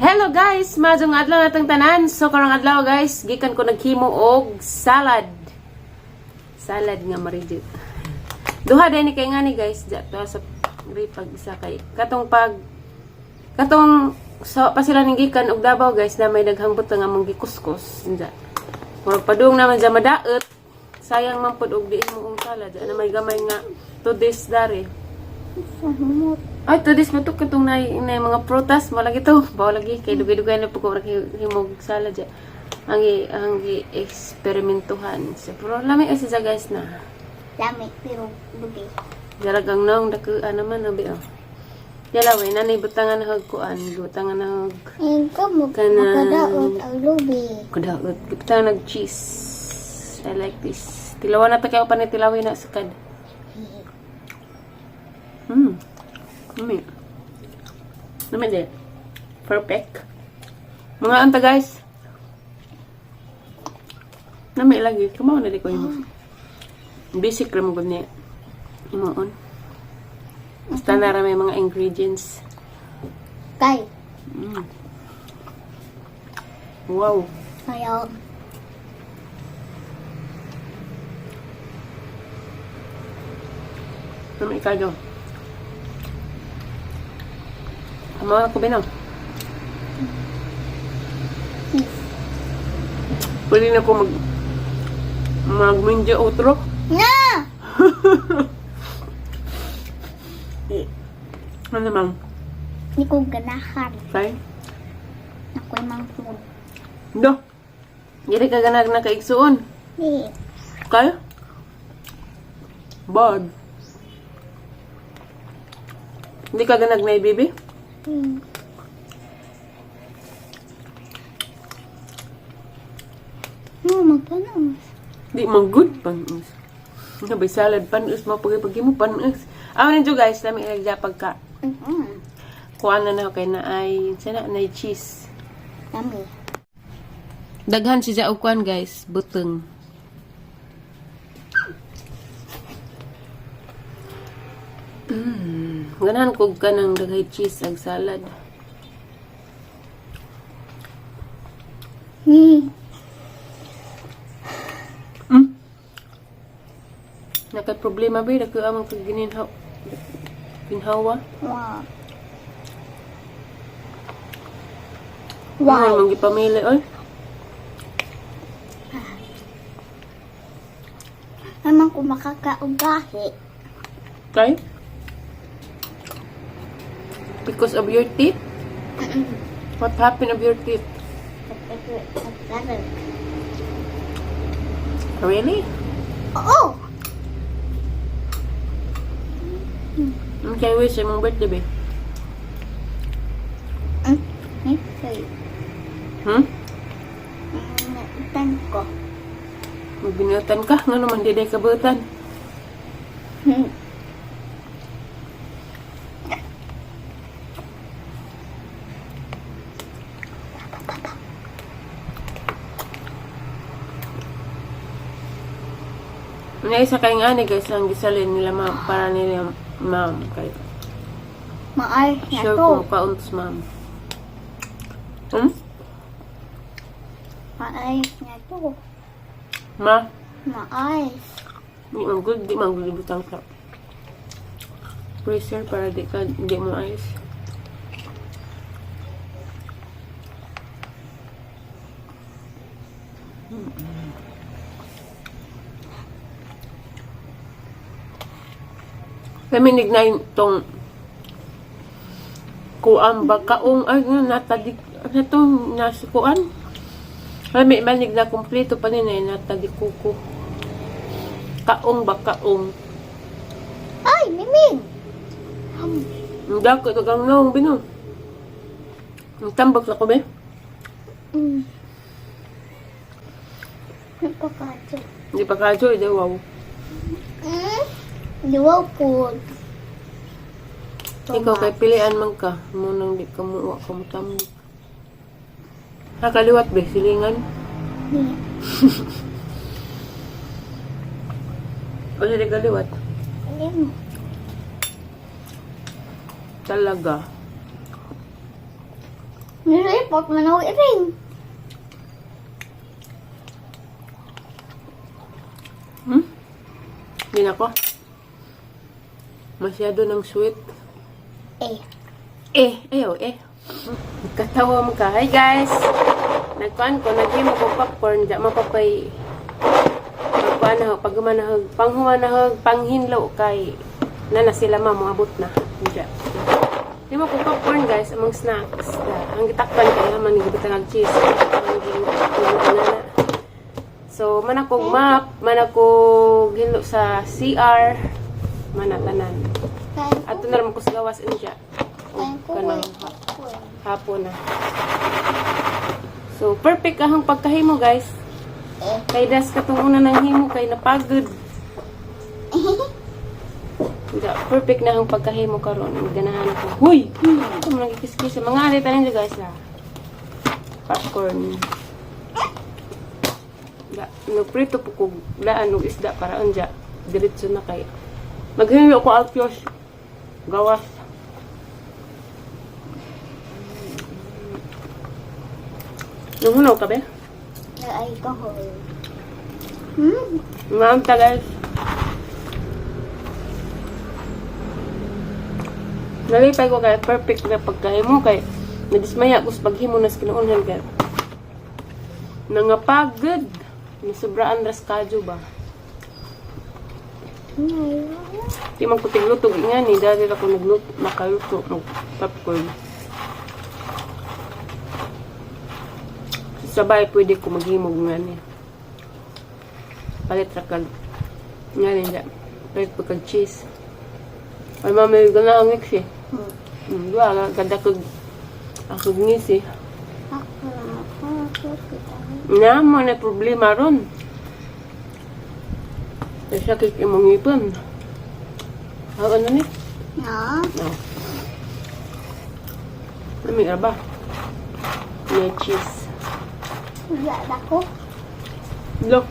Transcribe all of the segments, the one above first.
Hello guys, maayong adlaw natong tanan. So karong adlaw guys, gikan ko naghimo og salad. Salad nga maridyo. Duha din ni kay ngani guys, ja to sa pag isa kay katong pag katong sa pa sila ning gikan og Davao guys na may daghang butang nga mong gikuskus ja. Murag padung naman ja madaot. Sayang man pud og di mo og salad. Ja, na may gamay nga 2 days dari. Ay, 2 days mo to katong na mga prutas mo lagi to. Bawa lagi kay dugay-dugay na po ko himog salad ja. Ang gi eksperimentuhan. So, pero lami kasi siya guys na. Lami, pero lubi. Daragang naong dakuan naman abi oh. Yala we nanay butangan na hog kuan, butangan na hog Ikaw mo, Kanang- makadaot ang lubi. kudaot, butangan nag cheese. I like this. Tilawan na ta kayo pa ni tilawin na sukad. Lami. Lami di. Perfect. Mga anta guys. Lami lagi. Kumaw na di ko himo. Basic ra mo gud ni. Himuon. Basta na ra may mga ingredients. Kay, Wow. kaya, Lami kayo. Amo ako bino. cheese. Pwede na ko mag minja otro. Na! Ano ma'am? Hindi ko ganahan. Kay? Ako'y mang food. Do. Dili ka ganag na kaigsuon. Di, Kay? Bad. Hindi ka ganag na baby? No, magpanos. Di man good panos. Nga ba salad panos mo pag pag mo panos. Amo ninyo guys, lami ilagya pagka kuan na na kay na ay sana na cheese. Lami. Daghan si og kuan guys, buteng. Ganahan ko kanang daghay cheese ag salad. Naka problema ba dako amang kag gininhaw ginhawa. Wow. Why? Why? Mang gipamili oy. Naman ko makakaugahi. Kay? Because of your teeth? What happened of your teeth? Really? Oo! Okay, wish imong birthday be. Okay. Tan ko. Magbinutan ka ngano man di ka butan. Nga isa kay nga ni guys ang gisalin nila ma'am para nila ma'am kay Maayos na sure to. kung kauntos ma'am. Maayos na to. Ma, Maayos. di man good, di man good butang ka. Freezer para di ka di mo ayos. Kami na itong kuan ba kaong ay nga natadik ano to nasa kuan. Kami manig na kumpleto pa nila eh, natadik kuko. Kaong ba kaong. Ay, Miming! Ang dako ito kang naong bino. Ang tambak na ko be. Napakacho. Hindi pa kadyo, hindi wow. Luwaw po. Ikaw kay pilian man ka. Munang di ka muwa ka mo tambak. Nakaliwat be, silingan. Di. O di kaliwat. Hindi mo. Talaga. Nireport man ako iring. Hindi na ako. Masyado ng sweet. Eh. Eh, ayaw eh. Katawa mo ka. Hi guys! Nagkuan ko, naghimo ko popcorn, di mapapay. Pagkuan na ho, pag humanahog, panghumanahog, panghinlo kay na na sila ma, moabot na. Diya. Himo ko popcorn guys, among snacks. Da, ang gitakpan kay naman gibutang ang cheese. Ang na. So, man akong map, man ako hinlo sa CR, man tanan. Kain ko. Ato na raman ko sa gawas siya. Kain ko Kanang may popcorn. hapon na. So, perfect ahang pagkahimo, guys. Eh. Kay das katong una nang himo kay napagod. Da, perfect na ang pagkahimo karon. Ganahan ako. Huy! Huy! Ito mo nagkikiskis. Mga ari tanin guys ha. Popcorn. Da, nagprito po ko daan og isda para unja. Diretso na kay. Maghimo ko alkyos. Gawas. Nanghunaw ka ba? Ay, kahoy. Ma'am, tagal. Nalipay ko kay perfect na pagkahimo kay nadismaya ko sa paghimo na sa kinuunhan kay nangapagod nasubraan ras kadyo ba di man ko tiglutog nga ni dahil ako nagluto makaluto mag popcorn sabay pwede ko maghimog nga ni palit ra kag nga ni da palit pa kag cheese ay mami gana ang ex eh. Duha ka kada kag ako ngisi. Ako lang ako. Ako kita. Na mo na problema ron. Kay sakit imong ngipon. Ah, ano ni? No. No. Lami ra ba? May cheese. Wala ako. Look.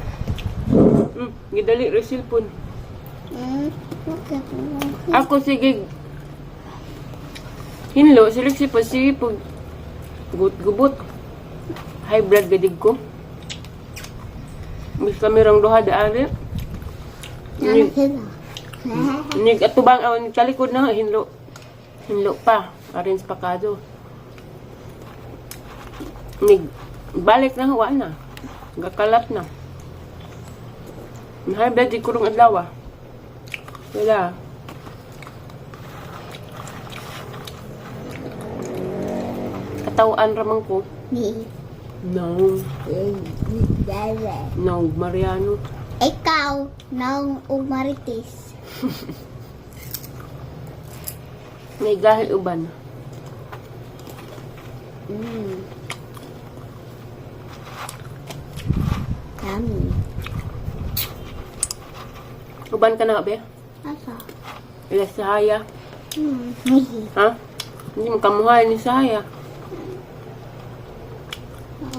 Gidali ra cellphone. Bakit mo? Ako sige. Hinlo, silik si po sige po. Gut gubot. High blood gadig ko. Mas kami rang duha daari. Ano Nig, sila? nig atubang aw nig talikod na hinlo. Hinlo pa, arrange pa kado. Nig balik na wa na. Gakalat na. High blood di kurong adlaw ah. Wala. Katawaan ramang ko. Ni. No. No, Mariano. Ikaw, nang umaritis. May gahil uban. Yummy. Uban ka na, be? Asa? Ila sahaya. Ha? Hindi mo kamuhay ni Sahaya.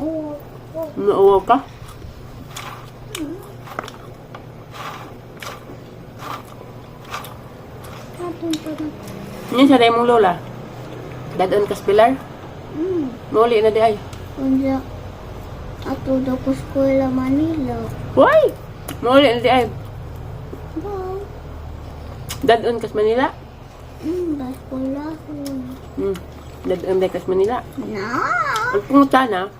Oo. Nauwaw ka? Atong pa na. Yan sa mong lola. Dadon kas Pilar. Mauli na di ay. Unsa ato daw ko eskwela Manila. Hoy! Mauli na di ay. Wow. Dadon kas Manila. Ba eskwela ko. Dadon di kas Manila. No. Pag pumunta na,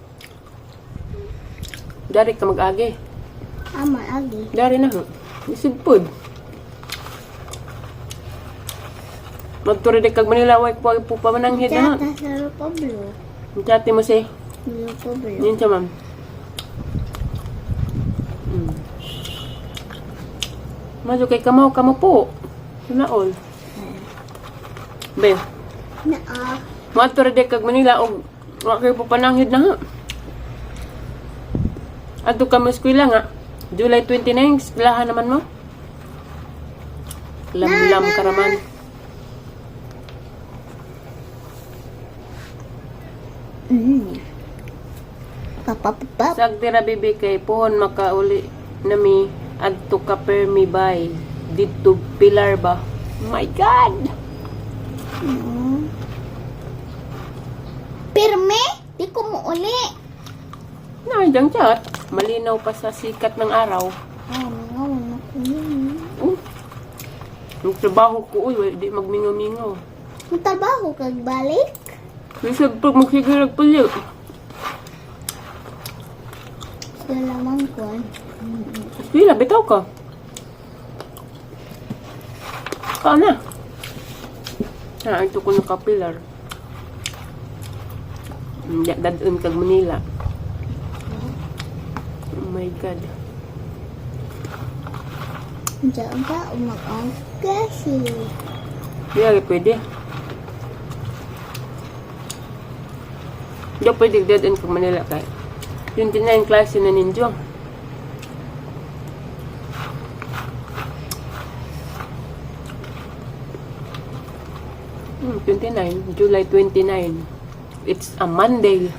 dari ka mag-agi. Ama agi. Dari na ho. Isugpod. Magturi di kag Manila, way po po pa mananghid na. Tata sa Pablo. Ang Chati mo si. Leo Pablo. Yun siya, ma'am. Maso kay kamaw, kamo po. Naol. Be, Naa. moadto ra kag Manila og wa kayo po pananghid na ha. Adto ka mo eskwela nga. July 29, eskwelahan naman mo. Lam-lam Na, na, karaman. Papa papa. Sagdi ra bibi kay pohon makauli nami adto ka permi bay didto Pilar ba. My God! P. Pirme, di ko mo uli. Na, diyang chat. Malinaw pa sa sikat ng araw. Ay, mingaw na ko yun. Oh. Ang trabaho ko, uy, di magmingaw-mingaw. Ang trabaho kag balik. Bisag pag magsigirag pala. Sila lamang ko. Eskwela, bitaw ka. Kaa na. Ah, ito ko nakapilar. Hindi, dadun kag Manila. Oh my God. Diyan ka umag kasi. Hindi lagi pwede. Hindi pwede dadun kag Manila kay 29 klase na ninyo. 29, July 29. It's a Monday.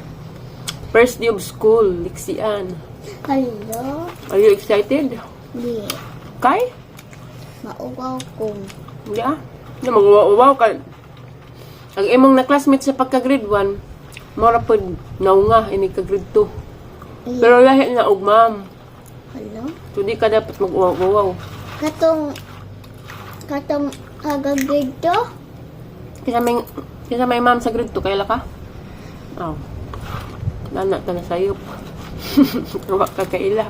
First day of school, Lixian. Hello. Are you excited? Di. Kay? Mauwaw ko. Hindi ah. Hindi, mag-uwaw ka. Ang imong na classmate sa pagka-grade 1, mora pod naunga ini ka grade 2. Pero lahi na og ma'am. Hello. So di ka dapat mag-uwaw-uwaw. Katong katong kagagrid to. Kaysa may ma'am sa grade 2, kaila ka? Aw. Nana ta na sayop. Wa ka kaila.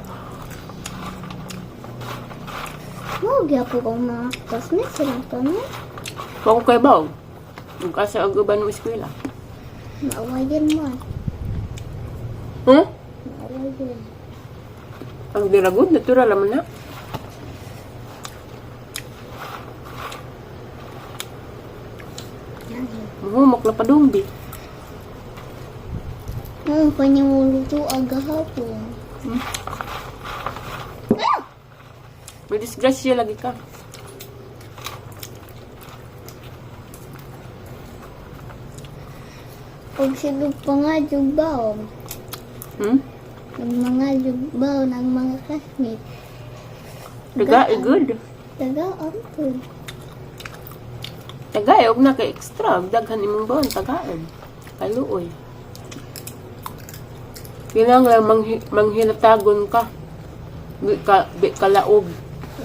Mo gyapon kong mga classmates silang kami. Wa ko kay baw. Ug asa og uban mo eskwela. Maawayan mo. Huh? Maawayan. Ang diragod natural naman na. Muhumok na padungbi. Mo pa niya muluto agahapon. May disgrasya lagi ka. Og sigog pa nga jugbaw. Ang mga jugbaw ng mga classmates. Taga, eh, good. Taga ampun. Tagay, og na kay extra. Og daghan imong baon, tagaan. Kaluoy. Kailangan lang manghilatagon ka. Di ka laog.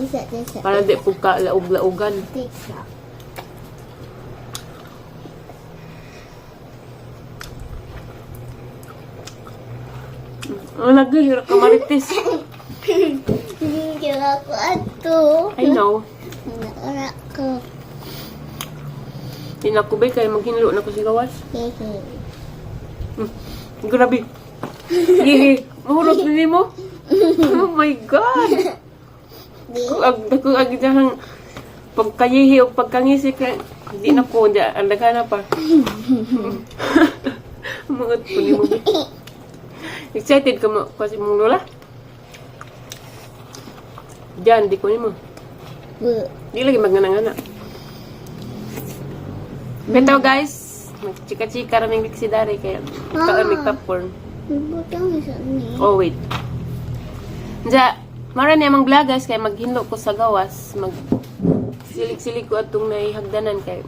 Isa, isa. Para di po ka laog-laogan. Isa. Ang lagi, hirap ka marites. Hindi ako ato. I know. Naura ko. Di na ko ba kaya maghinlo na ko si gawas. Hehe. Grabe. Hihi. Mahurot na mo. Oh my God. Di. Kung ag dahang pagkayihi o pagkangisi ka, di na ko, di, ang daghan na pa. Mga po ni mo. Excited ka mo kasi mong lola? Diyan, di ko nimo. Bu. Di lagi magnganangana. Bitaw guys, magchika-chika raming liksidari kaya Ah. ah. Popcorn. Butang isa ni. Oh, wait. Diya, mara niya mang vlog guys, kaya maghinlo ko sa gawas, mag silig-silig ko atong naihagdanan kay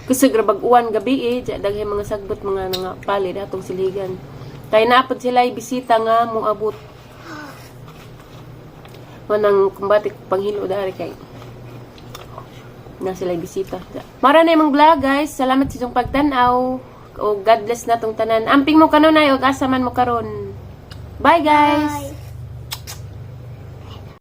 kasi grabag uwan gabi eh, diya daghay mga sagbot mga nga palid atong siligan. Kay naapod sila bisita nga moabot. Manang kumbati panghilo dari kay na sila bisita. Mara na imong vlog guys. Salamat sa inyong pagtan-aw. O God bless na tong tanan. Amping mo kanunay og asa man mo karon. Bye guys. Bye.